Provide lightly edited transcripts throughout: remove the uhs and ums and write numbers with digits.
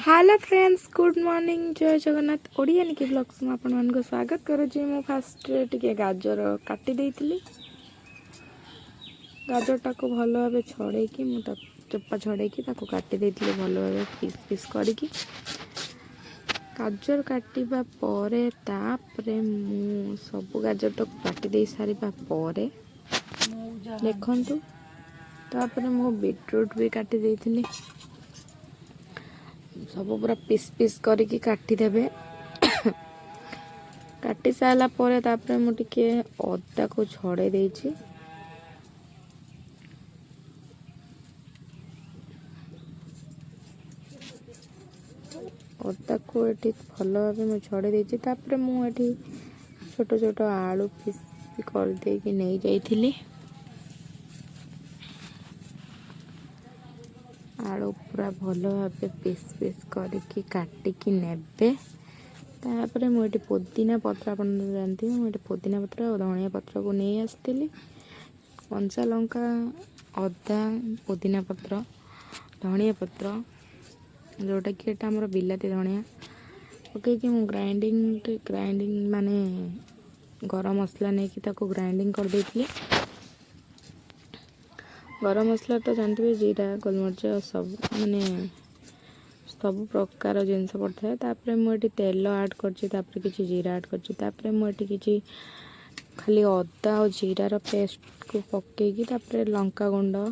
Hello friends, good morning. Jai Jagannath. Odia Niki blogs ମୁଁ ଆପଣମାନଙ୍କୁ ସ୍ୱାଗତ କରୁଛି। ମୁଁ ଫାଷ୍ଟରେ ଟିକେ ଗାଜର କାଟି ଦେଇଥିଲି। ଗାଜରଟାକୁ ଭଲ ଭାବେ ଛଡ଼େଇକି, ମୁଁ ତାକୁ ଚୋପା ଛଡ଼େଇକି ତାକୁ କାଟି ଦେଇଥିଲି ଭଲ ଭାବେ ପିସ୍ ପିସ୍ କରିକି। ଗାଜର କାଟିବା ପରେ, ତାପରେ ମୁଁ ସବୁ ଗାଜରଟାକୁ କାଟି ଦେଇ ସାରିବା ପରେ, ଦେଖନ୍ତୁ, ତାପରେ ମୁଁ ବିଟରୁଟ୍ ବି କାଟି ଦେଇଥିଲି। ସବୁ ପୁରା ପିସ୍ ପିସ୍ କରିକି କାଟିଦେବେ। କାଟି ସାରିଲା ପରେ ତାପରେ ମୁଁ ଟିକେ ଅଦାକୁ ଛଡ଼େଇ ଦେଇଛି। ଅଦାକୁ ଏଠି ଭଲ ଭାବେ ମୁଁ ଛଡ଼େଇ ଦେଇଛି। ତାପରେ ମୁଁ ଏଠି ଛୋଟ ଛୋଟ ଆଳୁ ପିସ୍ କରିଦେଇକି ନେଇଯାଇଥିଲି। ଆଳୁ ପୁରା ଭଲ ଭାବେ ପିସ୍ ପିସ୍ କରିକି କାଟିକି ନେବେ। ତାପରେ ମୁଁ ଏଠି ପୋଦିନା ପତ୍ର, ଆପଣ ଜାଣିଥିବେ, ମୁଁ ଏଠି ପୋଦିନା ପତ୍ର ଆଉ ଧନିଆ ପତ୍ରକୁ ନେଇ ଆସିଥିଲି। କଞ୍ଚା ଲଙ୍କା, ଅଦା, ପୋଦିନା ପତ୍ର, ଧନିଆ ପତ୍ର, ଯେଉଁଟାକି ଏଇଟା ଆମର ବିଲାତି ଧନିଆ ପକେଇକି ମୁଁ ଗ୍ରାଇଣ୍ଡିଙ୍ଗ ଗ୍ରାଇଣ୍ଡିଙ୍ଗ ମାନେ ଗରମ ମସଲା ନେଇକି ତାକୁ ଗ୍ରାଇଣ୍ଡିଙ୍ଗ କରିଦେଇଥିଲି। ଗରମ ମସଲା ତ ଜାଣିଥିବେ, ଜିରା, ଗୋଲମରିଚ, ସବୁ ମାନେ ସବୁ ପ୍ରକାର ଜିନିଷ ପଡ଼ିଥାଏ। ତାପରେ ମୁଁ ଏଠି ତେଲ ଆଡ଼୍ କରିଛି। ତାପରେ କିଛି ଜିରା ଆଡ଼୍ କରିଛି। ତାପରେ ମୁଁ ଏଠି କିଛି ଖାଲି ଅଦା ଆଉ ଜିରାର ପେଷ୍ଟକୁ ପକେଇକି, ତାପରେ ଲଙ୍କା ଗୁଣ୍ଡ,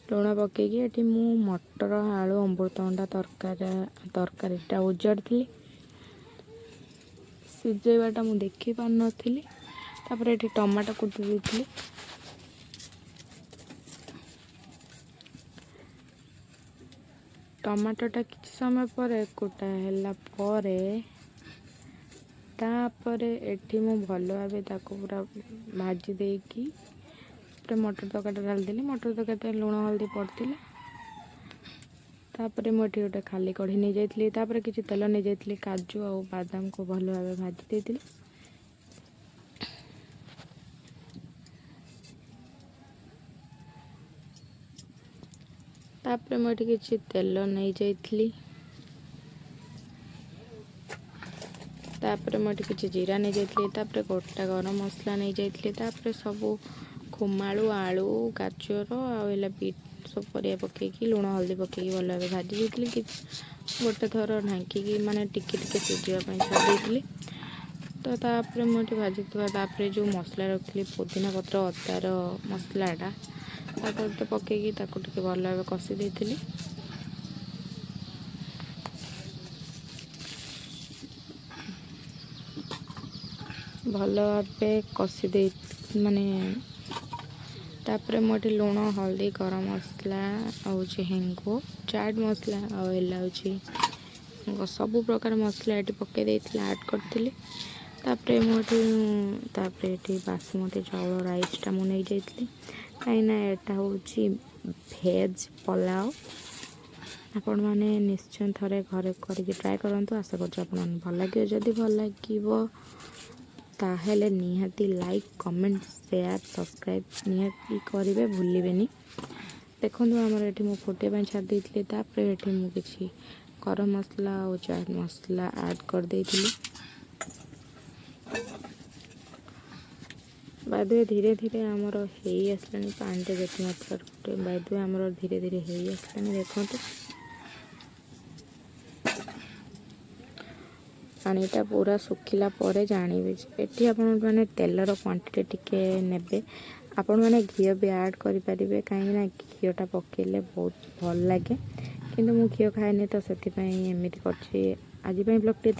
ଲୁଣ ପକେଇକି ଏଠି ମୁଁ ମଟର ଆଳୁ ଅମୃତଭଣ୍ଡା ତରକାରୀଟା ଉଜାଡ଼ିଥିଲି। ସିଝେଇବାଟା ମୁଁ ଦେଖି ପାରିନଥିଲି। ତାପରେ ଏଠି ଟମାଟୋ କୁଟି ଦେଇଥିଲି। ଟମାଟୋଟା କିଛି ସମୟ ପରେ କୁଟା ହେଲା ପରେ, ତାପରେ ଏଠି ମୁଁ ଭଲ ଭାବେ ତାକୁ ପୁରା ଭାଜି ଦେଇକି ତାପରେ ମଟର ତରକାରୀଟା ଢାଳିଦେଲି। ମଟର ତରକାରୀଟା ଲୁଣ ହଳଦୀ ପଡ଼ିଥିଲା। ତାପରେ ମୁଁ ଏଠି ଗୋଟେ ଖାଲି କଢ଼େଇ ନେଇଯାଇଥିଲି। ତାପରେ କିଛି ତେଲ ନେଇଯାଇଥିଲି। କାଜୁ ଆଉ ବାଦାମକୁ ଭଲ ଭାବେ ଭାଜି ଦେଇଥିଲି। ତାପରେ ମୁଁ ଏଠି କିଛି ତେଲ ନେଇଯାଇଥିଲି। ତାପରେ ମୁଁ ଏଠି କିଛି ଜିରା ନେଇଯାଇଥିଲି। ତାପରେ ଗୋଟା ଗରମ ମସଲା ନେଇଯାଇଥିଲି। ତାପରେ ସବୁ ଖୁମାଳୁ, ଆଳୁ, ଗାଜର ଆଉ ହେଲା ବିଟ୍, ସବୁ ପରିବା ପକେଇକି, ଲୁଣ ହଳଦୀ ପକେଇକି ଭଲ ଭାବେ ଭାଜି ଦେଇଥିଲି। କିଛି ଗୋଟେ ଥର ଢାଙ୍କିକି ମାନେ ଟିକେ ଟିକେ ସିଝିବା ପାଇଁ ଛାଡ଼ି ଦେଇଥିଲି। ତ ତାପରେ ମୁଁ ଏଠି ଭାଜିଥିବା, ତାପରେ ଯେଉଁ ମସଲା ରଖିଥିଲି, ପୋଦିନା ପତ୍ର ଅଦାର ମସଲାଟା, ତାକୁ ତ ପକେଇକି ତାକୁ ଟିକେ ଭଲ ଭାବେ କଷି ଦେଇଥିଲି। ଭଲ ଭାବେ କଷି ଦେଇ ମାନେ ତାପରେ ମୁଁ ଏଠି ଲୁଣ, ହଳଦୀ, ଗରମ ମସଲା, ଆଉ ହେଉଛି ହେଙ୍ଗୁ, ଚାଟ୍ ମସଲା ଆଉ ହେଲା ହେଉଛି ସବୁ ପ୍ରକାର ମସଲା ଏଠି ପକାଇ ଦେଇଥିଲି, ଆଡ଼୍ କରିଥିଲି। ତାପରେ ମୁଁ ଏଠି ତାପରେ ଏଠି ବାସୁମତୀ ଚାଉଳ ରାଇସ୍ଟା ମୁଁ ନେଇଯାଇଥିଲି, କାହିଁକିନା ଏଇଟା ହେଉଛି ଭେଜ୍ ପଲାଉ। ଆପଣମାନେ ନିଶ୍ଚୟ ଥରେ ଘରେ କରିକି ଟ୍ରାଏ କରନ୍ତୁ। ଆଶା କରୁଛି ଆପଣମାନଙ୍କୁ ଭଲ ଲାଗିବ। ଯଦି ଭଲ ଲାଗିବ, ତାହେଲେ ନିହାତି ଲାଇକ୍, କମେଣ୍ଟ, ସେୟାର, ସବସ୍କ୍ରାଇବ୍ ନିହାତି କରିବେ, ଭୁଲିବେନି। ଦେଖନ୍ତୁ, ଆମର ଏଠି ମୁଁ ଫୁଟିବା ପାଇଁ ଛାଡ଼ି ଦେଇଥିଲି। ତାପରେ ଏଠି ମୁଁ କିଛି ଗରମ ମସଲା ଆଉ ଚାଟ୍ ମସଲା ଆଡ଼୍ କରିଦେଇଥିଲି। ବାଇ ଧୀରେ ଧୀରେ ଆମର ହେଇ ଆସିଲାଣି। ପାଣିଟା ଯେତେ ମାତ୍ରାରେ, ବାଇ ଆମର ଧୀରେ ଧୀରେ ହେଇ ଆସିଲାଣି। ଦେଖନ୍ତୁ, ପାଣିଟା ପୁରା ଶୁଖିଲା ପରେ ଜାଣିବେ ଯେ ଏଠି ଆପଣମାନେ ତେଲର କ୍ୱାଣ୍ଟିଟି ଟିକେ ନେବେ। ଆପଣମାନେ ଘିଅ ବି ଆଡ଼୍ କରିପାରିବେ, କାହିଁକିନା ଘିଅଟା ପକାଇଲେ ବହୁତ ଭଲ ଲାଗେ। କିନ୍ତୁ ମୁଁ ଘିଅ ଖାଏନି, ତ ସେଥିପାଇଁ ଏମିତି କରିଛି। ଆଜି ପାଇଁ ବ୍ଲଗ୍ଟି ଏତିକି।